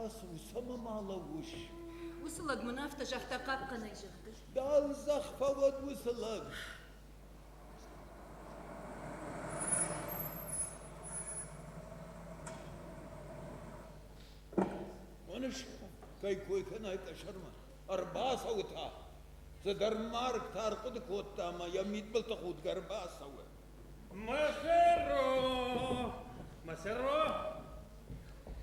Кӕцы у, цӕмӕ ма лӕууыс? Уыцы лӕг мын афтӕ загъта хъахъхъӕнӕй, зӕгъгӕ. Дӕлдзӕх фӕуӕд уыцы лӕг. Уыныс, кӕй кой кӕнай къӕсӕрмӕ, ӕрбацӕуы та. Цыдӕр марг та ӕрхъуыды кодта ӕмӕ йӕ мидбылты худгӕ ӕрбацӕуы. Масеро! Масеро!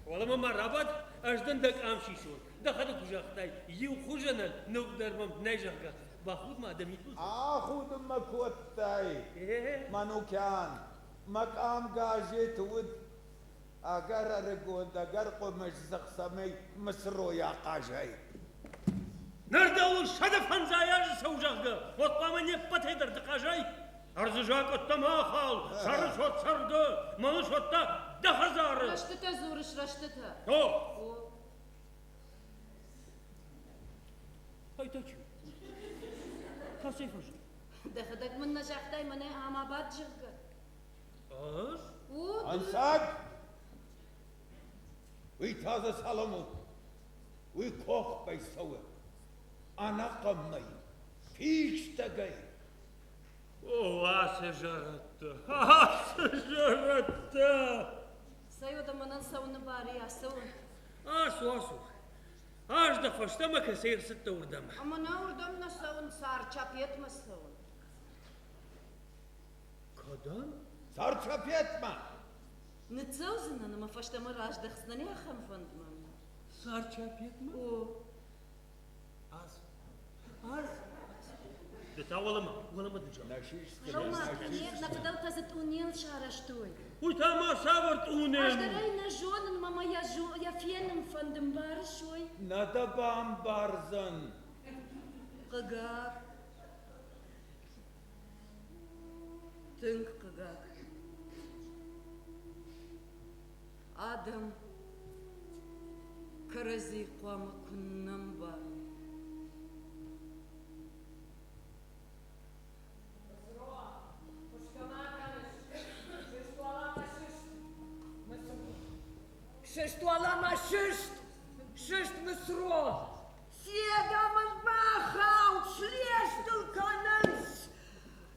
Уӕлӕмӕ ма рабад, ӕз дын дӕ къам сисон. Дӕхӕдӕг куы загътай, иу хуызӕнӕн ныв дӕр мӕм нӕй, зӕгъгӕ. Бахуд ма дӕ мидбылты. Ахудын мӕ кодтай, Манукян. Мӕ къам газеты уыд. Ӕгӕр ӕрыгон, ӕгӕр хъуымыздзых, цӕмӕй Мысыройы ахъазай. Ныр дӕуыл 150 азы цӕуы, зӕгъгӕ, уӕд хъуамӕ не ппӕтӕй дӕр ды хъазай. Ӕрдзы закъӕттӕ ма ахал, цӕры цот цӕргӕ, мӕны цот та дӕ хӕдзары. Рӕстытӕ дзурыс, рӕстытӕ. О! О. Ай та чи? Кӕцӕй фӕзынд? Дӕхӕдӕг мын нӕ загътай, мӕнӕ ам абад, зӕгъгӕ. Ӕз? Ӕнцад! Уый та дзы Салам у. Уый кохбай цӕуы. Ӕнӕхъӕмӕй, фистӕгӕй. О, ацы зӕрӕдтӕ, ацы зӕрӕдтӕ! Цӕй уӕдӕ мӕнӕн цӕуыны бар и, ацӕуын. Ацу, ацу. Аздӕх фӕстӕмӕ, кӕцӕй ӕрцыдтӕ уырдӕм. Ӕмӕ нӕ уырдӕм нӕ цӕуын, Сарчапетмӕ цӕуын. Кӕдӕм? Сарчапетмӕ! Ныццӕудзынӕн ӕмӕ фӕстӕмӕ раздӕхдзынӕн ахӕм фӕнд мӕм. Сарчапетмӕ? О. Ацу. Ацу. Ды та уӕлӕмӕ, уӕлӕмӕ дын зӕгъ. Фӕлӕ-ма, нӕ фыдӕлтӕ дзы тъунел сарӕзтой. Уый та ма цавӕр тъунел? Ӕз дӕр ӕй нӕ зонын, мама йӕ, йӕ фенын фӕнды, мбарыс ой? Нӕ дӕ бамбардзӕн. Хъыгаг. Тынг хъыгаг. Адӕм кӕрӕдзи хъуамӕ куыннӕ мбарой. Сыст уӕлӕмӕ, сыст! Сыст, Мысро! Седамӕн бахауд, слестыл кӕнынц!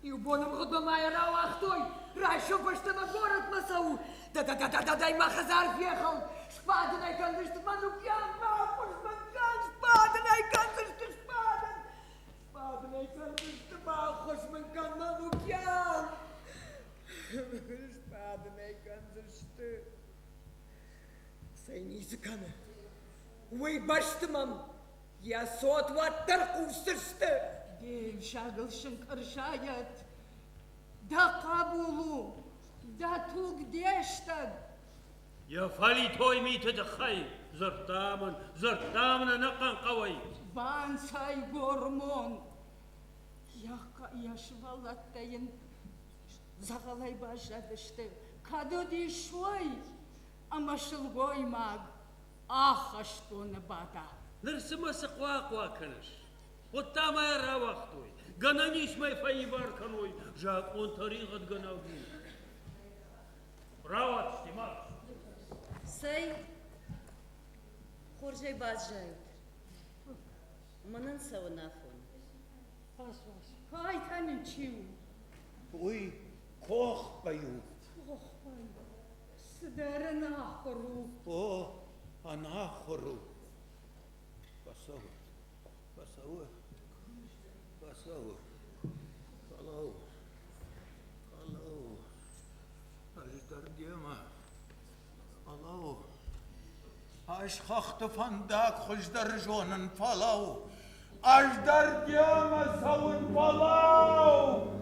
Иу боны мгъуыдмӕ ма йӕ рауагътой, райсом фӕстӕмӕ горӕтмӕ цӕуы. Да-да-да-да-дай мӕ хӕдзар фехӕлд, сбадын ӕй кӕндзысты мӕ нукьян, баххуыс мын кӕн, сбадын ӕй кӕндзысты, сбадын! Сбадын ӕй кӕндзысты, баххуыс мын кӕн, мӕ нукьян! Сбадын ӕй кӕндзысты. Цӕй ницы кӕны. Уый бӕсты мӕм йӕ цот уӕддӕр хъусдзысты. Де взагыл сынк ӕрзайӕд. Дӕ хъӕбул у, дӕ туг де стӕг. Йӕ фӕлитой миты тыххӕй дзырдта мын, дзырдта мын ӕнӕхъӕн хъӕуӕй. Банцай, гормон! Йӕ сывӕллӕттӕ йын дзӕгъӕлӕй баззадысты. Кӕд уыдис уый, ӕмӕ сылгоймаг ахӕстоны бада. Ныр цымӕ цы хъуахъуа кӕныс? Уӕдта ма йӕ рауагътой. Гӕнӕн ис мӕ фӕивар кӕной, закъон тӕригъӕдгӕнӕг у. Рауадзти ма. Цӕй, хорзӕй баззайут. Мӕнӕн цӕуын афон. Ацу, ацу. Ай та нын чи у? Уый Кохбай у. Кохбай. Цыдӕр ӕнахуыр у. О, ӕнахуыр у. Фӕцӕуы, фӕцӕуы, фӕцӕуы. Фӕлӕуу, фӕлӕуу. Ӕз дӕр демӕ. Фӕлӕуу. Ӕз хӕхты фӕндаг хуыздӕр зонын, фӕлӕуу. Ӕз дӕр демӕ цӕуын, фӕлӕуу!